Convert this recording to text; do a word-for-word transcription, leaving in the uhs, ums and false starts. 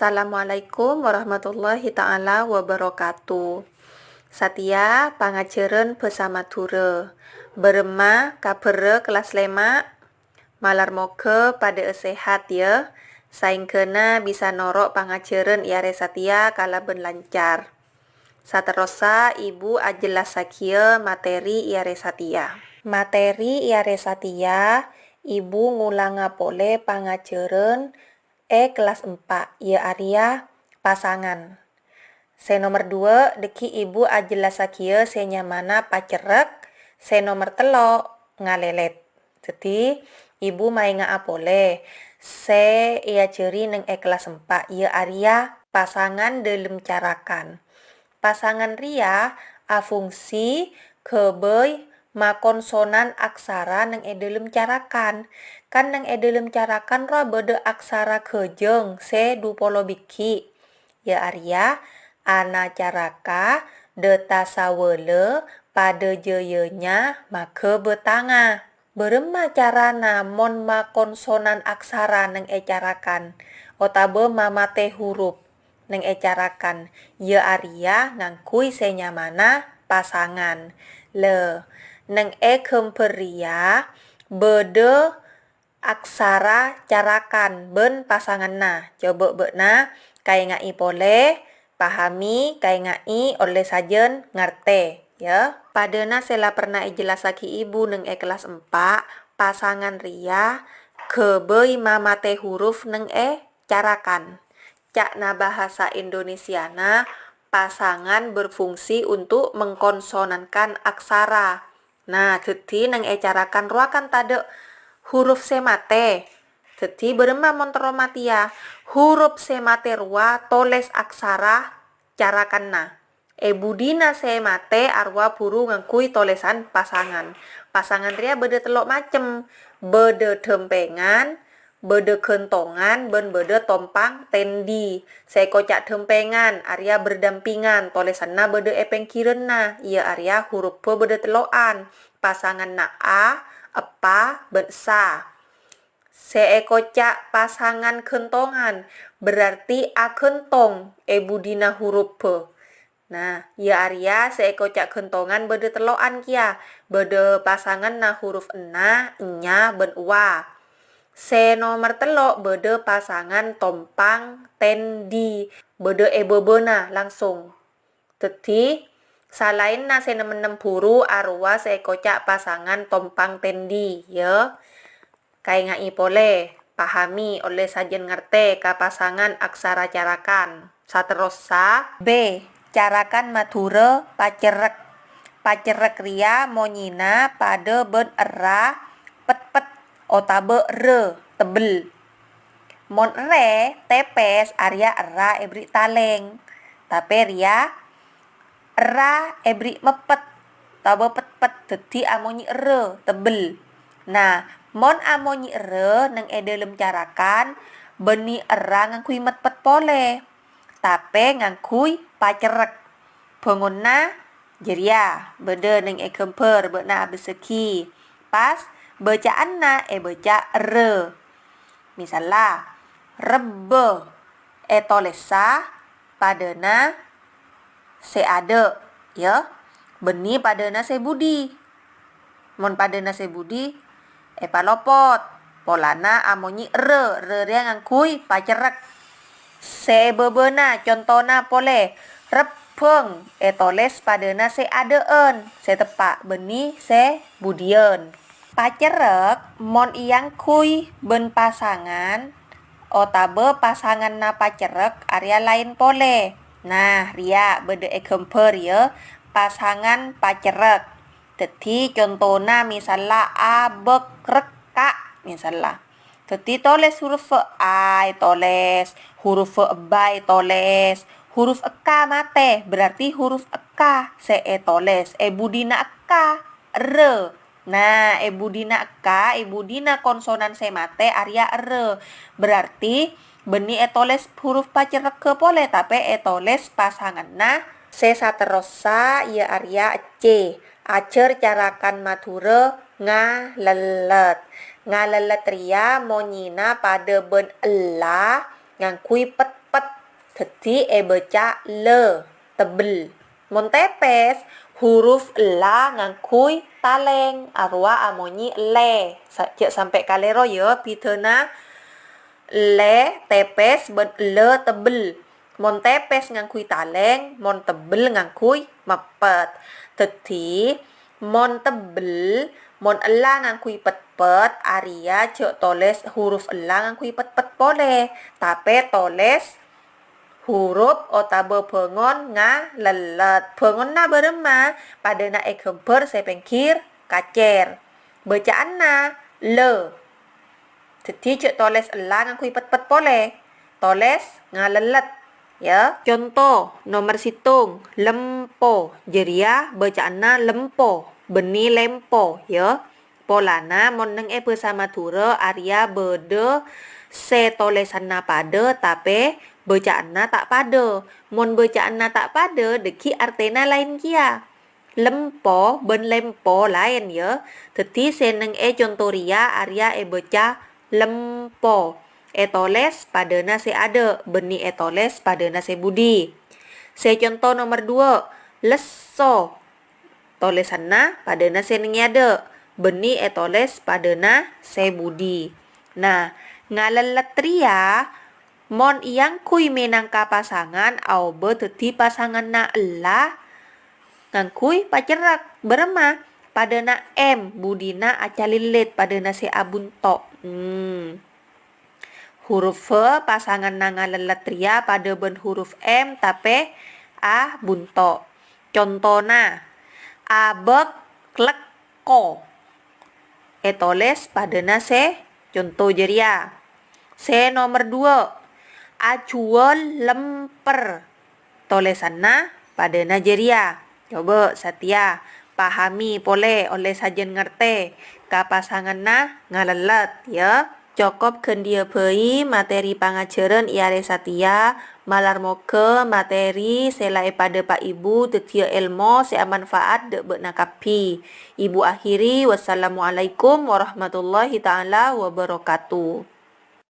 Assalamualaikum warahmatullahi ta'ala wabarakatuh. Satèya pangajhârân bhâsa Madhurâ. Bârâmma kabhârrâ kellas lèma'? Malar moghâ padâ'â sehat, yâ, saèngghâna bisa noro' pangajhârân è arè satèya kalabân lancar. Saterrossa, Ibu ajellassaghiyâ materi è arè satèya. Materi è arè satèya, Ibu ngolanga polè pangajhârân è kellas empa', yâ arèya pasangan. Sè nomer duwâ', dhâggi' Ibu ajellassaghiyâ sè nyamana pacerrek, sè nomer tello', ngalèlèt. Dhâddhi, Ibu maènga'a polè sè èajhâri neng è kellas empa', yâ arèya pasangan dâlem carakan. Pasangan rèya afungsi ghâbây makonsonan aksara neng è dâlem carakan. Kan neng è dâlem carakan rowa bâdâ aksara ghâjâng sè dupolo bighi', yâ arèya anacaraka, dâtasawala, padâjâyânya, maghâbâtanga. Bârâmma carana mon makonsonan aksara neng è carakan, otabâ mamatè huruf neng è carakan, yâ arèya ngangghuy sè nyamana pasangan. Lè, neng è ghâmbhâr rèya bâdâ aksara carakan bân pasanganna. Coba bâ'na kaèngaè polè, pahami, kaèngaè, ollè sajân ngartè, yâ. Padâna sè la perna èjellassaghi Ibu neng è kellas empa', pasangan rèya ghâbây mamatè huruf neng è carakan. Ca'na bahasa Indonesiana, pasangan berfungsi untuk mengkonsonankan aksara. Nah, dhâddhi neng è carakan rowa kan tadâ' huruf sè matè. Dhâddhi bârâmma mon terro matèya? Huruf sè matè rowa tolès aksara carakanna. È budina sè matè arowa buru ngangghuy tolèsan pasangan. Pasangan rèya bâdâ tello' macem, bâdâ dhâmpèngan, bâdâ ghântongan, bân bâdâ tompang tendi. Sè èkoca' dhâmpèngan, arèya berdampingan, tolèsanna bâdâ è pèngghirânna, yâ arèya huruf bâ bâdâ tello'an, pasanganna a, eppa, bân essa. Sè èkoca' pasangan ghântongan, berarti aghântong è budina huruf bâ. Nah, yâ arèya sè èkoca' ghântongan bâdâ tello'an kèya, bâdâ pasanganna huruf enna, enya, bân uwa. Sè nomer tello' bâdâ pasangan tompang tendi, bâdâ è bâbâna langsung. Dhâddhi, salaènna sè nem-ennem buru arowa sè èkoca' pasangan tompang tendi, yâ. Kaèngaè polè, pahami, ollè sajân ngartè ka pasangan aksara carakan. Saterrossa, B. Carakan Madhurâ pacerrek. Pacerrek rèya monyèna padâ bân erra petpet otabâ rrâ, tebbel. Mon èrrâ tèpès, arèya erra èberri' talèng. Tapè rèya erra èberri' meppet, otabâ petpet, dhâddhi amonyè errâ, tebbel. Nah, mon amonyè errâ neng è dâlem carakan, bânnè erra ngangghuy meppet polè, tapè ngangghuy pacerrek. Bângonna jârèya, bâdâ neng è ghâmbhâr, bâ'na abâssaghi. Pas bâca'anna èbâca errâ. Misalla, rebbhâ ètolèssa padâna sè adâ', yâ, bânnè padâna sè budi. Mon padâna sè budi, èpalopot, polana amonyè errâ, errâ rèya ngangghuy pacerrek. Sè è bâbâna, contona polè, rebbhâng, ètolès padâna sè adâ'ân, sè teppa', bânnè sè budiyân. Pacerrek mon èangghuy bân pasangan otabâ pasanganna pacerrek arèya laèn polè. Nah, rèya bâdâ è ghâmbhâr, yâ, pasangan pacerrek. Dhâddhi, contona misalla abâk rekka', misalla. Dhâddhi, tolès huruf a ètolès, huruf ba ètolès, huruf ekka matè, berarti huruf ekka sè ètolès è budina ekka, errâ. Nah, è budina ekka, è budina konsonan sè matè arèya errâ. Berarti, bânnè ètolès huruf pacerregghâ polè, tapè ètolès pasanganna. Sè saterrossa, yâ arèya C. Ajhâr carakan Madhurâ ngalellèt. Ngalellèt rèya monyèna padâ bân ella ngangghuy petpet Dhâddhi èbâca lè, tebbel. Mon tèpès, huruf ella ngangghuy talèng, arowa amonyè lè. Sa-, jhâ' sampè' kalèro, yâ, bhidhâna lè tèpès bân lè tebbel. Mon tèpès ngangghuy talèng, mon tebbel ngangghuy meppet. Dhâddhi, mon tebbel, mon ella ngangghuy petpet, arèya jhâ' tolès huruf ella ngangghuy petpet polè, tapè tolès huruf otabâ bângon ngalèllèt. Bângonna bârâmma? Padâna è ghâmbhâr sè pèngghir kacèr. Bâca'anna lè. Dhâddhi jhâ' tolès ella ngangghuy petpet polè. Tolès ngalèllèt, yâ. Conto nomer sèttong, lempo. Jârèya bâca'anna lempo, bânnè lempo, yâ. Polana mon neng è bhâsa Madhurâ arèya bâdâ sè tolèsanna padâ, tapè bâca'anna ta' padâ. Mon bâca'anna ta' padâ, dhâggi' artèna laèn kèya. Lempo bân lempo laèn, yâ. Dhâddhi sè neng è conto rèya arèya èbâca lempo. Ètolès padâna sè adâ', bânnè ètolès padâna sè budi. Sè conto nomer duwâ', lesso. Tolèsanna padâna sè neng è adâ', bânnè ètolès padâna sè budi. Nah, ngalèllèt rèya mon èangghuy mènangka pasangan aobâ dhâddhi pasanganna ella, ngangghuy pacerrek. Bârâmma? Padâna M, budina acalillit, padâna sè abunto'. Hmm. Huruf F pasanganna ngalèllèt rèya padâ bân huruf M, tapè abunto'. Contona, abâk lèkko. Ètolès padâna sè conto jârèya. Sè nomer duwâ', ajhuwâl lèmpèr. Tolèsanna padâna jârèya. Coba satèya pahami polè ollè sajân ngartè ka pasanganna ngalèllèt, yâ. Cokop ghândhiyâ bhâi materi pangajhârân è arè satèya, malar moghâ materi sè la èpadâpa' Ibu dhâddhiyâ èlmo sè amanfaat dâ' bâ'na kabbhi. Ibu akhiri, wassalamualaikum warahmatullahi ta'ala wabarakatuh.